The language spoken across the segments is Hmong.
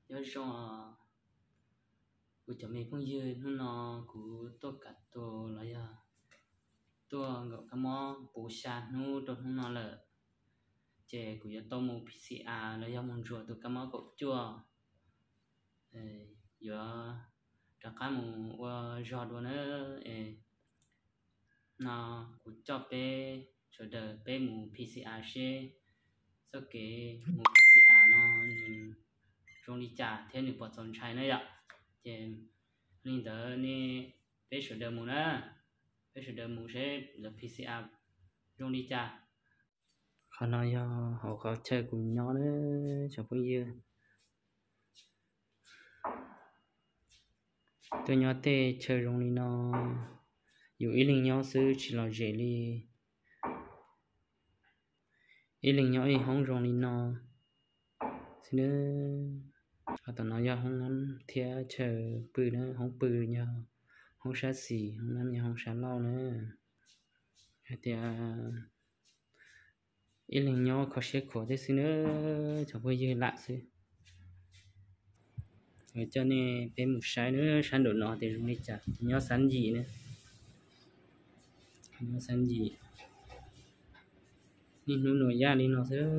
Nyob zoo kuv cov me phooj ywg, hnub no kuv tuaj kav tus los yog tuaj nkaum kab mob puv xya hnub rau hnub no lawm, ces kuv yuav tau mus P C R los yog mus ntsuas tus kab mob kaum cuaj, yuav rov qab mus ua zog dua na. No kuv coj peb sawv daws peb mus P C R seb txoj kev mus P C R no nws zoo li cas thiab nws puas txaus ntshai na yom. Ces li ntawd ne, peb sawv daws mus na, peb sawv daws mus seb lawv P C R zoo li cas. Qhov no yog hauv qhov chaw kuv nyob na, cov phooj ywg. Tuaj nyob tej chaw zoo li no, yus ib leeg nyob xwb tsis lom zem li. Ib leeg nyob ib hoob zoo li no xwb na. Ho tom no yog hoob nab thiab chaw pw na, hoob pw yog hoob sab xis, hoob nab yog hoob sab laug na. Hais tias ib leeg nyob kho siab khuav thiab xwb na, cov phooj ywg lam xwb. Coj nej peb mus saib na, sab nraum no tias zoo li cas, nyob xab yim na, nyob xab yim, niaj hnub nus yaj li no xwb.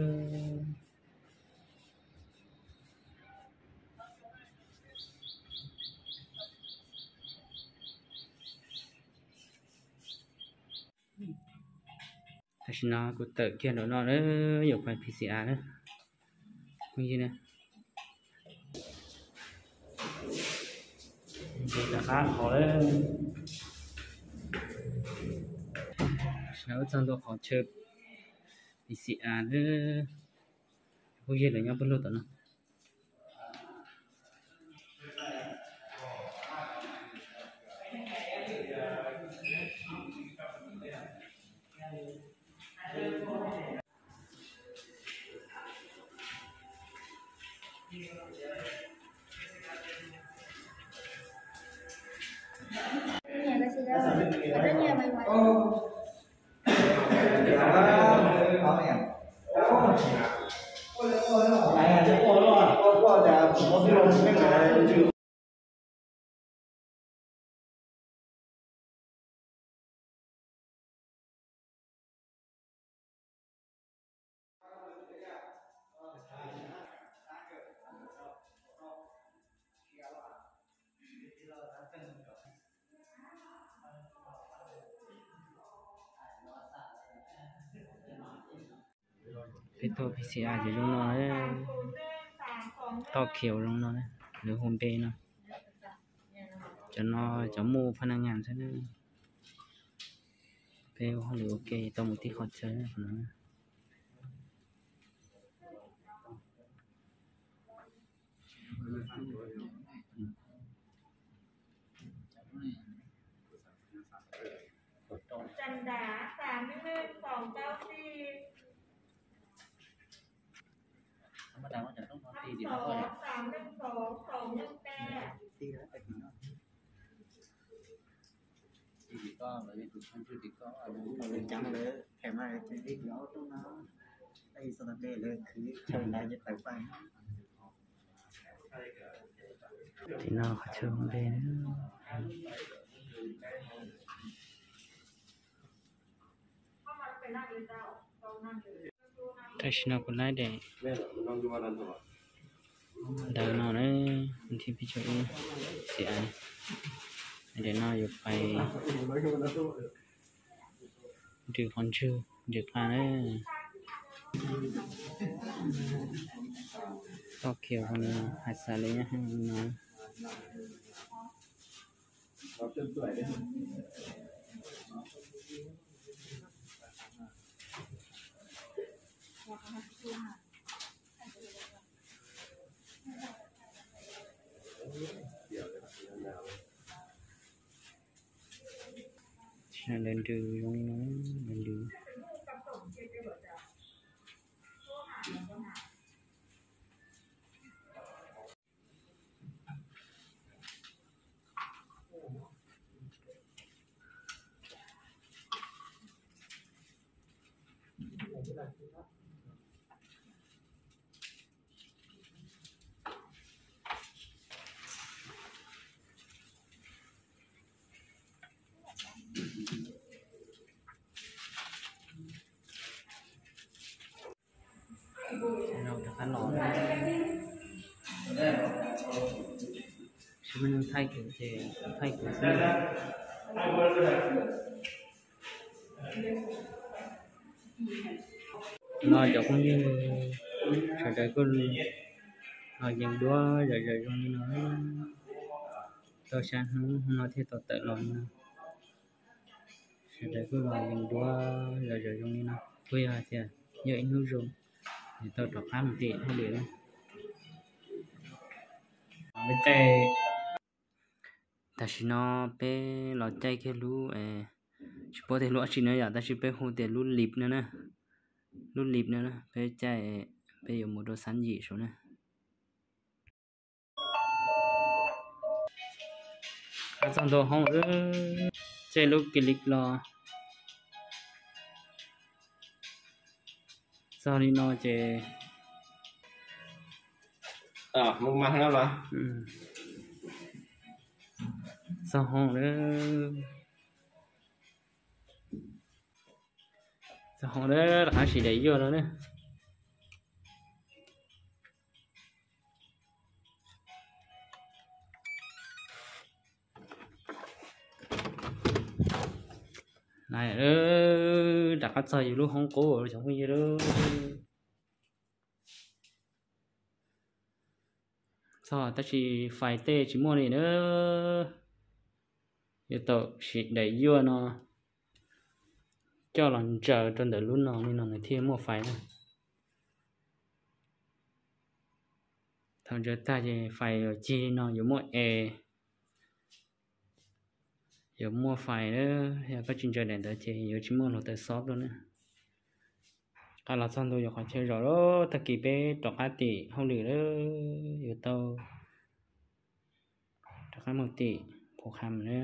Tam sim no kuv tawm kiag nraum no lawm, yuav pais P C R lawm. Rov qab hov lawm. Tam sim no wb txog ntua qhov chaw P C R lawm. Phooj ywg lawv nyob pawg lug tom no. Peb tuaj P C R ces zoo no, toj khiaus zoo no, lawv hu npe no. Cov no cov muaj phaj naj nyas xwb na. Peb ua hauj lwm ua ke tau mus tib qhov chaw no. Trần Đã, tám mươi lăm, sáu, tám mươi lăm, sáu, sáu mươi ba. Tim no qhov chaw ua npe. Tam sim no kuv laib daim ntawv no na, thib peb caug ib, xim av. Daim no yuav pais nrws qhov ntswg, nrws qha na. Toj khiaus zoo li no, hais xav li nyob no. Lawv nrws zoo li no, lawv nrws. Tsis muaj neeg thaij kuv ces thaij kuv xwb. No cov phooj ywg sawv daws kuj los yees duab zom zaws zoo li no. Tau xya hnub no thiaj tau tawm los li no. Sawv daws kuj los yees duab zom zaws zoo li no. Kuj yog hais tias yog ib hnub zoo, es tau rov qab mus tim hauj lwm na. Tam sim no peb los caij kiag lub, tsis paub tias lub dab tsi no yom, tab sis peb hu tias lub lip no na. Lub lip no na, peb caij, peb yuav mus rau xab yim saud na. Qab txog ntua hoob, caij lub kiv li los txog li no ces txog hoob lawm. Txog hoob lawm, rov qab sim daim yuaj no na. Rov qab txog yus lub hoob qub cov phooj ywg. Txog tab sis fais tej tsis muaj li na. Yuav tau sim daim yuaj no coj los ntsaws rau ntawm lub no li no nws thiaj muaj fais na. Thaum ntsaws tag ces fais yuav cig li no yuav muaj es, yuav muaj fais, yog koj tsis ntsaws daim ntawd ces yuav tsis muaj hluav taws xob rau na. Qab los txog ntua yuav qhov chaw zom lawm, tag kis peb rov qab tim hauj lwm lawm, yuav tau rov qab mus tim Phu Kham na.